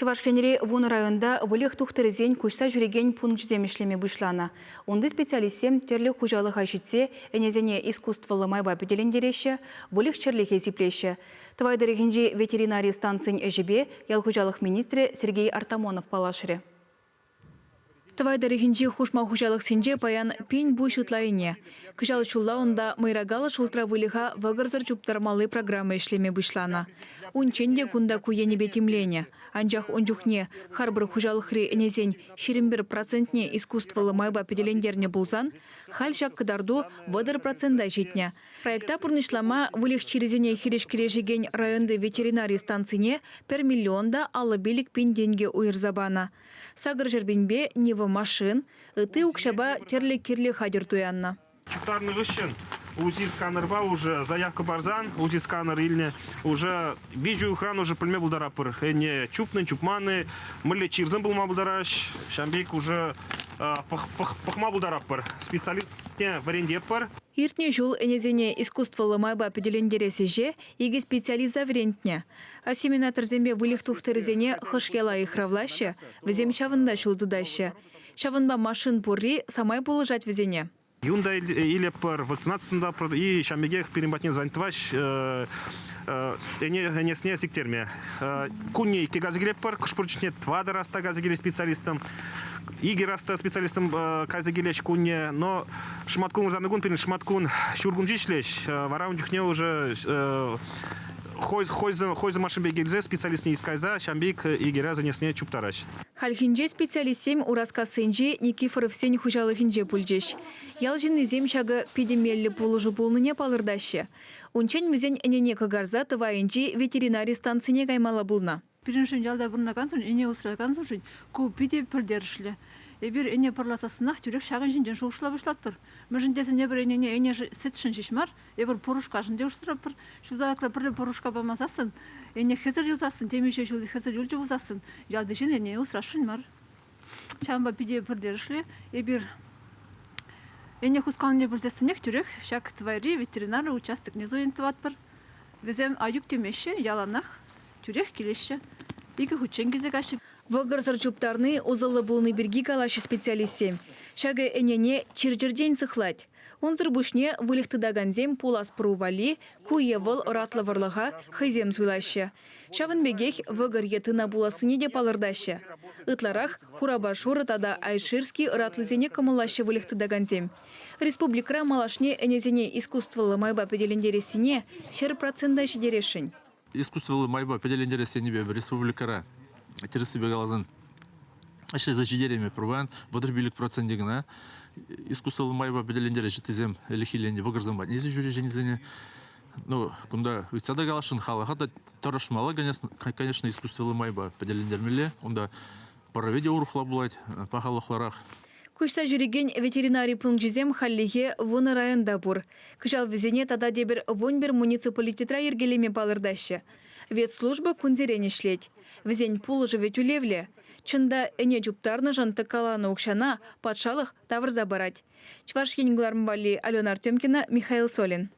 Чӑваш Енри вунӑ районта выльӑх тухтӑрӗсен куҫса ҫӳрекен пункчӗсем ӗҫлеме пуҫланӑ. Унти специалистсем тӗрлӗ хуҫалӑха ҫитсе ӗнесене искусствӑллӑ майпа пӗтӗлентереҫҫӗ, выльӑх-чӗрлӗхе сиплеҫҫӗ. Тӑвай тӑрӑхӗнчи ветеринари станцин ӗҫӗпе ял хуҫалӑх министрӗ Сергей Артамонов паллашрӗ. Тӑвай тӑрӑхӗнчи хушма хуҫалӑхсенче паян пин пуҫ ытла ӗне. Кӑҫал ҫулла унта мӑйракаллӑ шултра выльӑха вӑкӑрсӑр чуптармалли программа ӗҫлеме пуҫланӑ. Унччен те кунта ку енӗпе тимленӗ. Анчах ун чухне харпӑр хуҫалӑхри ӗнесен 21 процентне искусствӑллӑ майпа пӗтӗлентернӗ пулсан, халь ҫак кӑтарту 30 процента ҫитнӗ. Проекта пурнӑҫлама выльӑх чирӗсене хирӗҫ кӗрешекен районти ветеринари станцине пӗр миллион та 55 пин тенкӗ уйӑрса панӑ. Сакӑр ҫӗрпинпе Нива машин, ытти укҫапа тӗрлӗ кирлӗ хатӗр туяннӑ. Чуптарнӑ хыҫҫӑн УЗИ сканерпа уже заявка парсан, УЗИ сканер илнӗ, уже виҫӗ уйӑхран уже пӗлме пултаратпӑр. Ӗне чупнӑ, чупман-и, мӗнле чирсем пулма пултараҫ, ҫавӑн пек уже пӑхма пултаратпӑр. Специалистсене вӗрентетпӗр. Иртнӗ ҫул ӗнесене искусствӑллӑ майпа пӗтӗлентерес ӗҫе икӗ специалиста вӗрентнӗ. Осеменаторсемпе выльӑх тухтӑрӗсене хӑш яла йыхравлаҫҫӗ, вӗсем ҫавӑнта ҫул тытаҫҫӗ. Ҫавӑнпа машин пурри самай пулӑшать вӗсене. Юн та илетпӗр, вакцинацисем та и ҫавӑн пекех пирӗн патне звонить тӑваҫ ӗнесне сиктерме. Кунне иккӗ кайса килетпӗр, кӑшпур чухне тӑватӑ раз та кайса килет специалистам. Икӗ раз та специалистам кайса килеҫ кунне, но шӑматкун вырсарни кун пирӗн шӑматкун ҫур кун ҫеҫ вара ун чухне уже хойсӑ машинпе килсе специалистне искайса ҫавӑн пек икӗ раз ӗнесне чуптараҫ. Хальхинче специалистсем Ураскассинчи Никифоровсен хуҫалӑхӗнче пулчӗҫ. Ял ҫыннисем ҫакӑ питӗ меллӗ пулӑшу пулнине палӑртаҫҫӗ. Унччен вӗсен ӗнене кӑкарса Тӑвайӗнчи ветеринари станцине каймалла пулнӑ. Пирӗншӗн ялта пурӑнакансемшӗн, ӗне усракансемшӗн ку питӗ пӗлтерӗшлӗ. Эпир ӗне пӑрласассӑнах тӳрех ҫакӑн ҫинчен шухӑшла пуҫлатпӑр. Мӗншӗн тесен эпир ӗнене ӗне сӗтшӗн ҫеҫ мар, эпир пӑрушкашӑн те усратпӑр. Ҫулталӑкра пӗрре пӑрушка памасассӑн, ӗне хӗсӗр юлсассӑн, темиҫе ҫул хӗсӗр юлчӗ пулсассӑн, ялти ҫын ӗне усрасшӑн мар. Ҫавӑнпа питӗ пӗлтерӗшлӗ. Эпир ӗне хускалнине пӗлсессӗнех тӳрех ҫак Тӑвайри ветеринари участокне суйӑн тӑватпӑр. Вӗсем аюк темеҫҫӗ, яланах тӳрех килеҫҫӗ. Икӗ хутчен килсе каҫҫӗ. Вӑкӑрсӑр чуптарни усӑллӑ пулни пирки калаҫҫӗ специалистсем. Ҫакӑ ӗнене чир-чӗртен сыхлать. Унсӑр пуҫне выльӑх тытакансем пулас пӑру валли ку е вӑл ӑратлӑ вӑрлӑха хӑйсем суйлаҫҫӗ. Ҫавӑн пекех вӑкӑр е тына пулассине те палӑртаҫҫӗ. Ытларах хурапа шурӑ тата айширски ӑратлисене кӑмӑллаҫҫӗ выльӑх тытакансем. Республикӑра малашне ӗнесене искусствӑллӑ майпа пӗтӗлентерессине 100 процента ҫитересшӗн. Искусствӑллӑ майпа пӗтӗлентерес енӗпе республикӑра тӗрӗссипе каласан ӗҫлесе ҫитереймӗпӗр паян 35 проценчӗ кӑна искусствӑллӑ майпа пӗтӗлентерес ыттисем ӗлӗкхи вӑкӑрсем патне илсе ҫӳреченисене. Ну, кунта ыйтса та каласшӑн, халӑха та тӑрӑшмалла, конечно, искусствӑллӑ майпа пӗтӗлентермелле. Унта пӑрӑвӗ те урӑхла пулать, пахалӑхлӑрах. Куҫса ҫӳрекен ветеринари пункчӗсем хальлӗхе вунӑ районта пур. Кӑҫал вӗсене тата тепӗр 11 муниципалитетра йӗркелеме палӑртаҫҫӗ. Ветслужба кунсерен ӗҫлет. Вӗсен пулӑшӑвӗ тӳлевлӗ. Чӑн та, ӗне чуптарнӑшӑн тӑккаланӑ укҫана патшалӑх тавӑрса парать. Чӑваш Ен кӑларӑм валли Алена Артемкина, Михаил Солин.